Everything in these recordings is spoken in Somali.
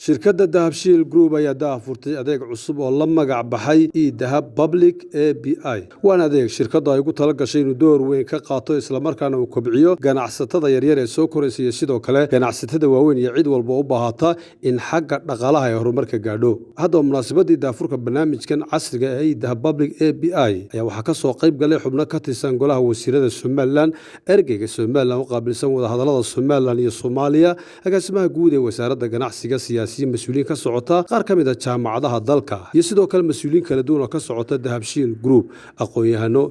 Shirkadda Dahabshiil Group ayaa daahfurtay adeeg cusub oo la magac baxay eDahab Public API. Waana adeeg shirkaddu ay ugu tala gashay inuu door weyn ka qaato islamarkaana uu kobciyo ganacsatada yaryar ee soo koraysa iyo sidoo kale ganacsatada waaweyn iyo cid walba u baahata in xagga dhaqaalaha ay horumarka gaadho. Haddaba, munaasabadii daahfurka barnaamijkan casriga ee eDahab Public API ayaa waxaa ka soo qayb galay xubno ka tirsan golaha wasiirada Somaliland, ergeyga Somaliland u qaabilsan wadahadalada Somaliland iyo Soomaaliya, agaasimaha guud ee wasaaradda ganacsiga, siyaasiyiin, mas-uuliyiin ka socota qaar ka mid a jaamacadaha dalka iyo sidoo kale mas-uuliyiin kala duwan oo ka socota Dahabshiil Group, aqoon-yahano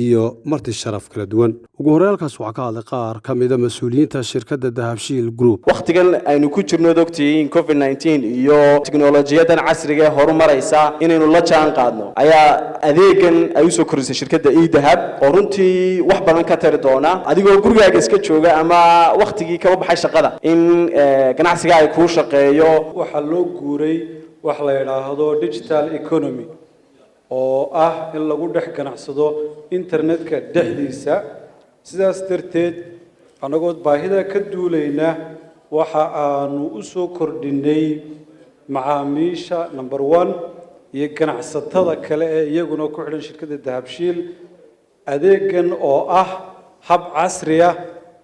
iyo marti sharaf kala duwan. Ugu horey halkaas waxaa ka hadlay qaar ka mida mas-uuliyiinta shirkadda Dahabshiil Group. Wakhtigan aynu ku jirno, od ogtihiin, COVID-19 iyo tiknolojiyadan casriga ee horumaraysa inaynu la jaan qaadno ayaa adeegan ay usoo kordhisay shirkadda eDahab, oo runtii wax badan ka tari doona adigoo gurigaaga iska jooga ama wakhtigii kaba baxay shaqada in ganacsiga ay kuu shaqeeyo. Waxaa loo guuray wax la yidhaahdo digital economy, oo ah in lagu dhex ganacsado internetka dhexdiisa. Sidaas darteed, annagoo baahida ka duulayna, waxa aanu u soo kordhinay macaamiisha number one iyo ganacsatada kale ee iyaguna ku xidhan shirkadda Dahabshiil adeegan oo ah hab casri ah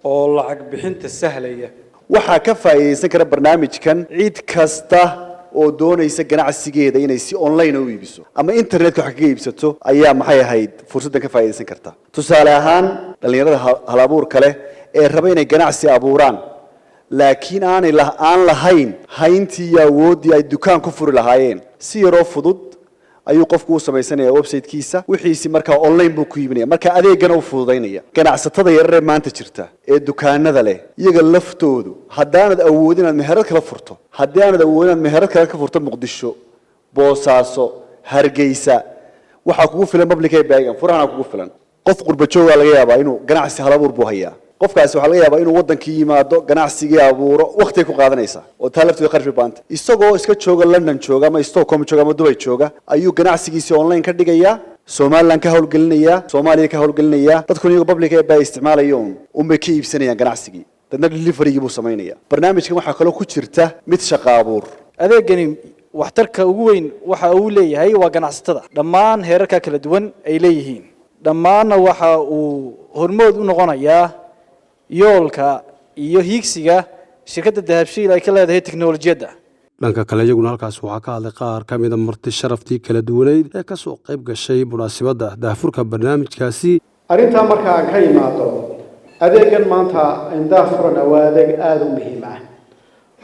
oo lacag bixinta sahlaya. Waxaa ka faa'iidaysan kara barnaamijkan cid kasta oo doonaysa ganacsigeeda inay si online u iibiso ama internetka wax kaga iibsato ayaa, maxay ahayd, fursaddan ka faa'iidaysan karta. Tusaale ahaan, dhallinyarada hal abuurka leh ee raba inay ganacsi abuuraan, laakiin aanay aan lahayn hayntii iyo awooddii ay dukaan ku furi lahaayeen, si yaroo fudud ayuu qofku u samaysanaya website-kiisa, wixiisi markaa online buu ku iibinaya. Marka adeegana u fududaynaya ganacsatada yararee maanta jirta ee dukaanada leh, iyaga laftoodu haddaanad awoodin inaad meherad kala furto, haddii aanad awoodin inaad meherad kale ka furto Muqdisho, Boosaaso, Hargeysa, waxaa kugu filan public API-gan furahana kugu filan. Qof qurba joogaa laga yaabaa inuu ganacsi halabuur buu hayaa. Qofkaasi waxaa laga yaabaa inuu wadankii yimaado, ganacsigii abuuro, waqtigay ku qaadanaysaa oo taa lafteeda kharash bay baanta. Isagoo iska jooga London jooga ama Stockholm jooga ama Dubai jooga ayuu ganacsigiisii online ka dhigayaa, Somaliland ka howlgelinayaa, Soomaaliya ka howlgelinayaa. Dadkuna iyagoo public API isticmaalaya unbay ka iibsanayaan ganacsigii, dadna deliverygii buu samaynaya. Barnaamijkan waxaa kaloo ku jirta mid shaqa abuur. Adeegani waxtarka ugu weyn waxa uu leeyahay waa ganacsatada dhammaan heerarka kala duwan ay leeyihiin. Dhammaanna waxa uu hormood u noqonayaa yoolka iyo hiigsiga shirkadda Dahabshiil ay ka leedahay teknolojiyadda. Dhanka kale, iyaguna halkaas waxaa ka hadlay qaar ka mida marti sharaftii kala duwaneyd ee ka soo qayb gashay munaasabadda daahfurka barnaamijkaasi. Arrintaa marka aan ka imaado, adeegan maanta daahfurana waa adeeg aada u muhiim ah,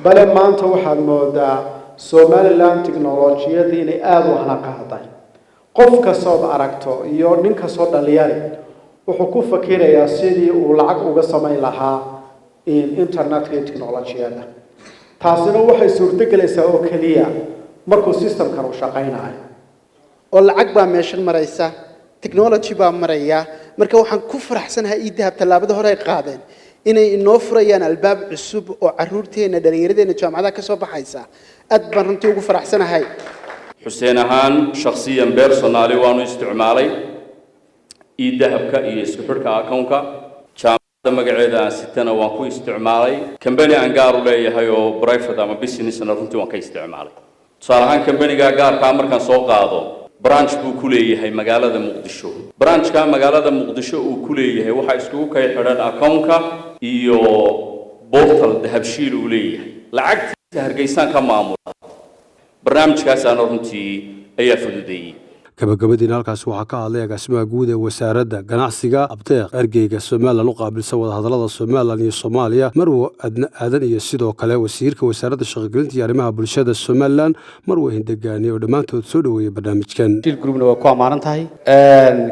bale maanta waxaad moodaa Somaliland tiknolojiyadii inay aada u hana qaaday. Qof kastood aragto iyo nin kastoo dhalinyari wuxuu ku fakirayaa sidii uu lacag uga samayn lahaa internetka iyo tiknolojiyadda. Taasina waxay suurtogelaysaa oo keliya markuu systemkan uu shaqaynayo. Oo lacag baa meeshan maraysa, technology baa maraya. Marka waxaan ku faraxsanahay eDahab tallaabada hore ay qaadeen inay inoo furayaan albaab cusub oo caruurteenna, dhallinyaradeenna jaamacadaha ka soo baxaysa. Aad baan runtii ugu faraxsanahay. Xuseen ahaan, shakhsiyan, personally, waanu isticmaalay eDahabka iyo isku xidhka akownka. Jaamacadda magaceeda aan sitana waan ku isticmaalay. Company aan gaar u leeyahay oo private ama businessna runtii waan ka isticmaalay. Tusaale ahaan, companyga gaarkaa markaan soo qaado, branch buu ku leeyahay magaalada Muqdisho. Branchka magaalada Muqdisho uu ku leeyahay waxaa iskugu kay xidhan akownka iyo portal Dahabshiil uu leeyahay. Lacagtiisa Hargeysaan ka maamula. Barnaamijkaasaana runtii ayaa fududeeyey. Gabagabadiina halkaasi waxaa ka hadlay agaasimaha guud ee wasaaradda ganacsiga Abdeeq, ergeyga Somaliland u qaabilsan wadahadallada Somaliland iyo Soomaaliya, Marwo Adna Aadan, iyo sidoo kale wasiirka wasaaradda shaqogelinta iyo arrimaha bulshada Somaliland, Marwo Hindegaani, oo dhammaantood soo dhoweeyey barnaamijkan. Shiil Groupna waa ku ammaanan tahay.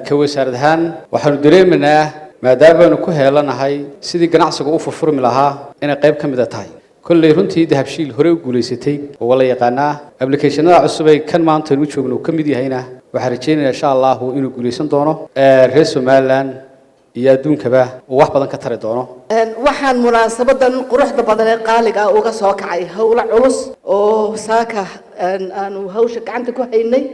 Ka wasaarad ahaan waxaanu dareemaynaa, maadaamaanu ku heelanahay sidii ganacsigu u furfurmi lahaa, inay qayb ka mida tahay. Kolley runtii Dahabshiil horey u guulaysatay oo waa la yaqaanaa. Applicationada cusub ee kan maanta aynu u joogno uu ka mid yahayna, waxaan rajaynayaa insha Allahu inuu guulaysan doono, reer Somaliland iyo adduunkaba uu wax badan ka tari doono. Waxaan munaasabadan quruxda badan ee qaaliga ah uga soo kacay howlo culus oo saaka aanu hawsha gacanta ku haynay,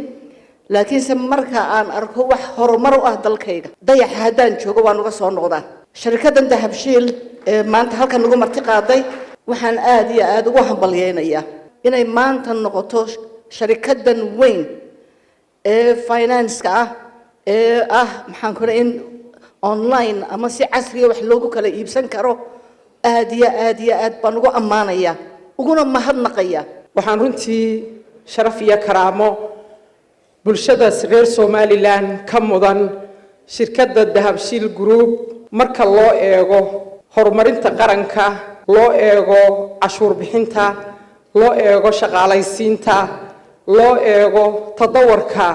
laakiinse marka aan arko wax horumar u ah dalkayga, dayaxa haddaan joogo waan uga soo noqdaa. Sharikaddan Dahabshiil ee maanta halkan nagu marti qaaday waxaan aada iyo aada ugu hambalyeynayaa. Inay maanta noqoto sharikadan weyn ee finance-ka ah, ee ah, maxaan ku in online ama si casriya wax loogu kala iibsan karo, aad iyo aad iyo aad baan ugu ammaanaya, uguna mahadnaqaya. Waxaan runtii sharaf iyo karaamo bulshadaas reer Somaliland ka mudan shirkadda Dahabshiil Group, marka loo eego horumarinta qaranka, loo eego cashuur bixinta, loo eego shaqaalaysiinta, loo eego tadawarka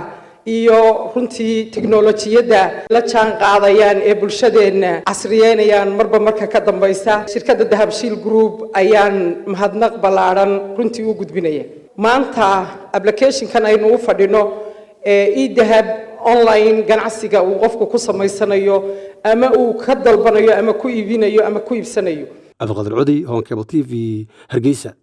iyo runtii tiknolojiyadda la jaan qaadayaan ee bulshadeenna casriyeynayaan marba marka ka dambaysa. Shirkadda Dahabshiil Group ayaan mahadnaq ballaadhan runtii u gudbinaya. Maanta applicationkan aynu u fadhino ee eDahab online ganacsiga uu qofku ku samaysanayo ama uu ka dalbanayo ama ku iibinayo ama ku iibsanayo. Cabdiqaadir Codi, Horn Cable TV, Hargeysa.